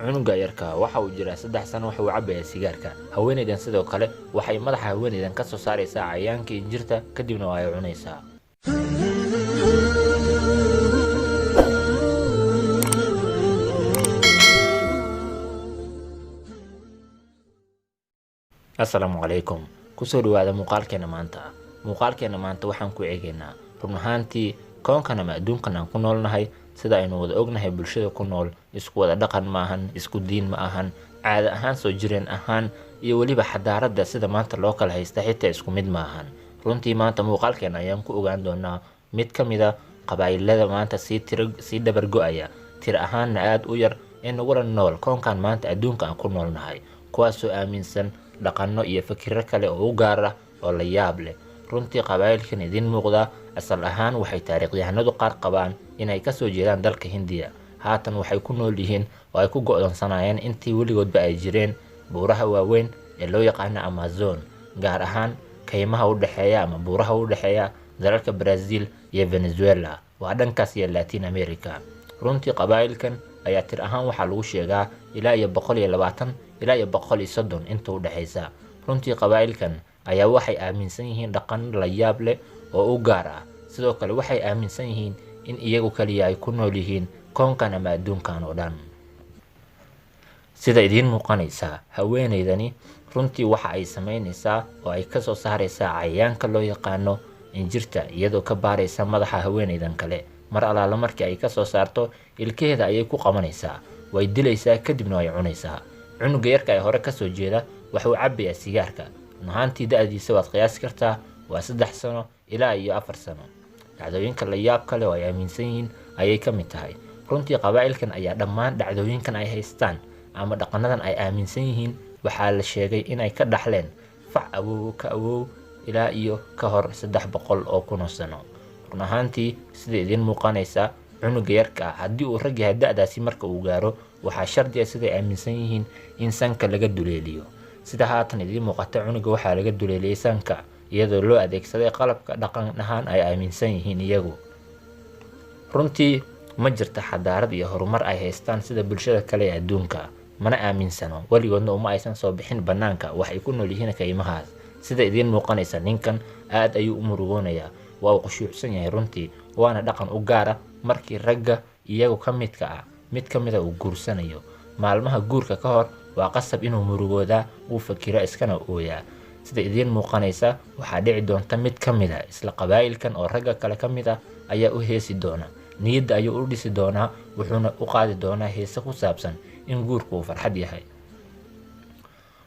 Cunuga yarka waxa uu jiraa 3 sano, waxa uu cabayaa sigaarka. Haweeneydan sidoo kale waxay madaxa haweeneydan ka soo saaraysaa cayayaanka injirta, kadibna waa ay cunaysaa. Asalaamu calaykum, kusoo dhawaada muuqaalkeena maanta. Muuqaalkeena maanta waxaan ku eegaynaa run ahaantii koonkan ama adduunkan aan ku noolnahay. Sida aynu wada ognahay, bulshada ku nool isku wada dhaqan ma ahan, isku diin ma ahan, caado ahaan, soo jireen ahaan iyo weliba xadaaradda sida maanta loo kala haysta xitaa isku mid ma ahan. Runtii maanta muuqaalkeena ayaan ku ogaan doonaa mid ka mid a qabaa'ilada maanta sii tiro sii dabar go-aya, tir ahaanna aada u yar ee nagula nool koonkan maanta adduunka aan ku noolnahay, kuwaasoo aaminsan dhaqano iyo fikirro kale oo u gaar ah oo la yaab leh. Runtii qabaa'ilkan idiin muuqdaa asal ahaan waxay taariikhyahanadu qaar qabaan inay kasoo jeedaan dalka Hindiya. Haatan waxay ku nool yihiin oo ay ku go'doonsanayeen intii weligoodba ay jireen buuraha waaweyn ee loo yaqaano Amazon, gaar ahaan kaymaha u dhexeeya ama buuraha u dhexeeya dalalka Brazil iyo Venezuela, waa dhankaas iyo Latin America. Runtii qabaa'ilkan ayaa tir ahaan waxaa lagu sheegaa ilaa iyo 120 ilaa iyo 130 inta u dhexaysa. Runtii qabaa'ilkan ayaa waxay aaminsan yihiin dhaqan la yaab leh oo u gaar ah. Sidoo kale waxay aaminsan yihiin in iyagu kaliya ay ku nool yihiin koonkan ama adduunkan oo dhan. Sida idiin muuqanaysaa, haweeneydani runtii waxa ay samaynaysaa oo ay kasoo saaraysaa cayayaanka loo yaqaano injirta, iyadoo ka baaraysa madaxa haweeneydan kale. Mar allaala markii ay kasoo saarto, ilkaheeda ayay ku qabanaysaa, way dilaysaa, kadibna way cunaysaa. Cunuga yarka ee hore kasoo jeeda waxuu cabayaa sigaarka. Run ahaantii da-diisa waad qiyaasi kartaa, waa 3 sano ilaa iyo 4 sano. Dhacdooyinka la yaab kale oo ay aaminsan yihiin ayay ka mid tahay. Runtii qabaa'ilkan ayaa dhammaan dhacdooyinkan ay haystaan ama dhaqanadan ay aaminsan yihiin waxaa la sheegay inay ka dhaxleen fac awow ka awow ilaa iyo ka hor 300,000 oo sano. Run ahaantii sida idiin muuqanaysa, cunuga yarka ah haddii uu rag yahay da-daasi marka uu gaaro, waxaa shardi ah siday aaminsan yihiin in sanka laga duleeliyo. Sida haatan idiin muuqata, cunuga waxaa laga duleeliyey sanka iyadoo loo adeegsaday qalabka dhaqan ahaan ay aaminsan yihiin iyagu. Runtii ma jirta xadaarad iyo horumar ay haystaan sida bulshada kale ee adduunka, mana aaminsano, weligoodna uma aysan soo bixin bannaanka, waxay ku nool yihiin kaymahaas. Sida idiin muuqanaysa, ninkan aad ayuu u murugoonayaa, waa uu khushuucsan yahay runtii, waana dhaqan u gaara markii ragga iyagu ka midka ah mid ka mida uu guursanayo. Maalmaha guurka ka hor waa qasab inuu murugoodaa, uu fakiro, iskana ooyaa. Sida idiin muuqanaysa, waxaa dhici doonta mid ka mid a isla qabaa'ilkan oo ragga kale ka mid ah ayaa u heesi doona, niyadda ayuu u dhisi doonaa, wuxuuna u qaadi doonaa heese ku saabsan in guurku uu farxad yahay.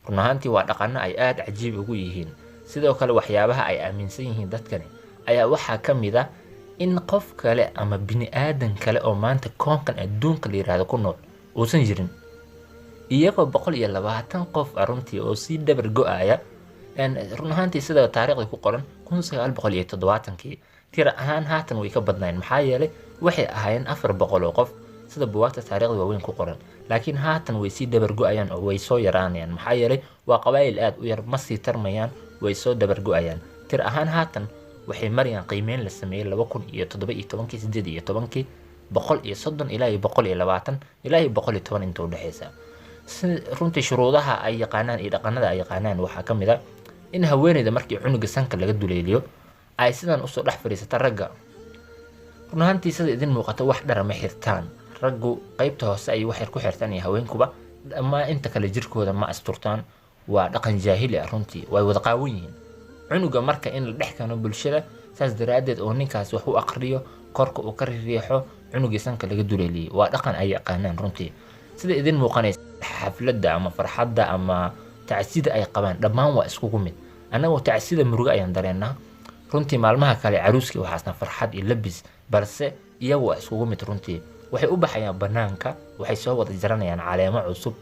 Run ahaantii waa dhaqano ay aada cajiib ugu yihiin. Sidoo kale waxyaabaha ay aaminsan yihiin dadkani ayaa waxaa ka mid ah in qof kale ama bini aadan kale oo maanta koonkan adduunka la yiraahdo ku nool uusan jirin, iyagoo 120 qof ah runtii oo sii dabar go-aya. Run ahaantii sida taariikhda ku qoran 1970-kii tira ahaan haatan way ka badnaayeen, maxaa yeelay waxay ahaayeen 400 oo qof sida buwaagta taariikhda waaweyn ku qoran, laakiin haatan way sii dabar go-ayaan oo way soo yaraanayaan, maxaa yeelay waa qabaa'il aada u yar, ma sii tarmayaan, way soo dabar go-ayaan. Tir ahaan haatan waxay marayaan qiimeyn la sameeyey 2017-kii, 18-kii, 130 ilaa iyo 120 ilaa iyo 110 inta udhexeysa. Si runtii shuruudaha ay yaqaanaan iyo dhaqanada ay yaqaanaan waxaa ka mid a in haweeneyda markii cunuga sanka laga duleeliyo ay sidan usoo dhex fadhiisata ragga. Run ahaantii sida idin muuqata, wax dhara ma xirtaan raggu, qeybta hoose ayay wax yar ku xirtaan iyo haweenkuba, dhammaan inta kale jirkooda ma asturtaan. Waa dhaqan jaahili ah runtii, way wada qaawan yihiin. Cunuga marka in la dhex keeno bulshada saas daraaddeed oo ninkaas wax u aqriyo, korka uu ka riixo cunugii sanka laga duleeliyey, waa dhaqan ay yaqaanaan. Runtii sida idin muuqanaysa, xafladda ama farxadda ama tacsida ay qabaan dhammaan waa iskugu mid. Annagoo tacsida murugo ayaan dareennaa runtii, maalmaha kale caruuskii waxaasna farxad iyo labis, balse iyagu waa iskugu mid. Runtii waxay u baxayaan bannaanka, waxay soo wada jaranayaan caleemo cusub,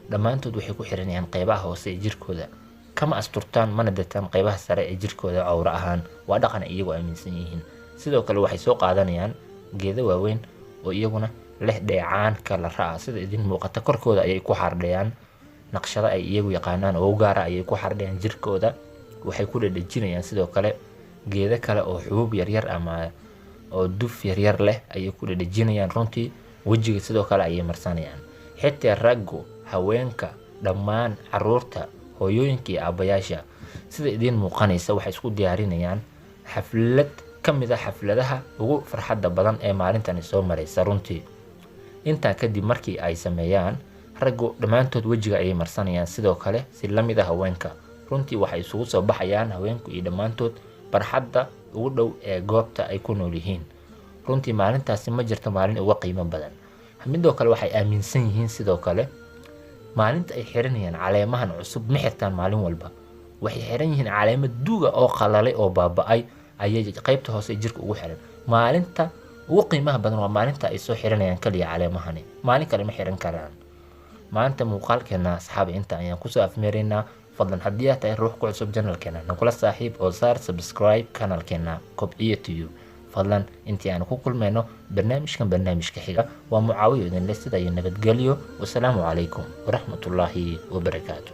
dhammaantood waxay ku xiranayaan qeybaha hoose ee jirkooda, kama asturtaan mana dataan qeybaha sare ee jirkooda cawro ahaan, waa dhaqan ay iyagu aaminsan yihiin. Sidoo kale waxay soo qaadanayaan geedo waaweyn oo iyaguna leh dheecaan kala ra-a. Sida idin muuqata, korkooda ayay ku xardhayaan naqshado ay iyagu yaqaanaan oo u gaara ayay ku xardhayaan jirkooda, waxay ku dhadhejinayaan sidoo kale geedo kale oo xubub yaryar ama oo duf yaryar leh ayay ku dhadhejinayaan. Runtii wejiga sidoo kale ayay marsanayaan. Xitaa raggu, haweenka, dhammaan caruurta, hooyooyinka iyo aabbayaasha, sida idiin muuqanaysa, waxay isku diyaarinayaan xaflad ka mid a xafladaha ugu farxadda badan ee maalintani soo maraysa. Runtii intaa kadib markii ay sameeyaan, raggu dhammaantood wejiga ayay marsanayaan, sidoo kale si la mid a haweenka. Runtii waxay isugu soo baxayaan haweenku iyo dhammaantood barxadda ugu dhow ee goobta ay ku nool yihiin. Runtii maalintaasi ma jirto maalin uga qiimo badan. Midoo kale waxay aaminsan yihiin sidoo kale maalinta ay xiranayaan caleemahan cusub ma xirtaan maalin walba. Waxay xiran yihiin caleemo duuga oo qalalay oo baaba-ay ayay qaybta hoose ee jirka ugu xiran. Maalinta ugu qiimaha badan waa maalinta ay soo xiranayaan kaliya caleemahani, maalin kale ma xiran karaan. Maanta muuqaalkeena, asxaabi, inta ayaan kusoo afmeeraynaa. Fadlan haddii aad tahay ruux ku cusub channelkeena, nagula saaxiib oo saar subscribe kanalkeena Kobciye Tube. Fadlan intii aanu ku kulmayno barnaamijkan barnaamijka xiga, waa Mucaawiyo idinle sida iyo nabadgelyo. Wasalaamu calaykum waraxmatullaahi wabarakaatu.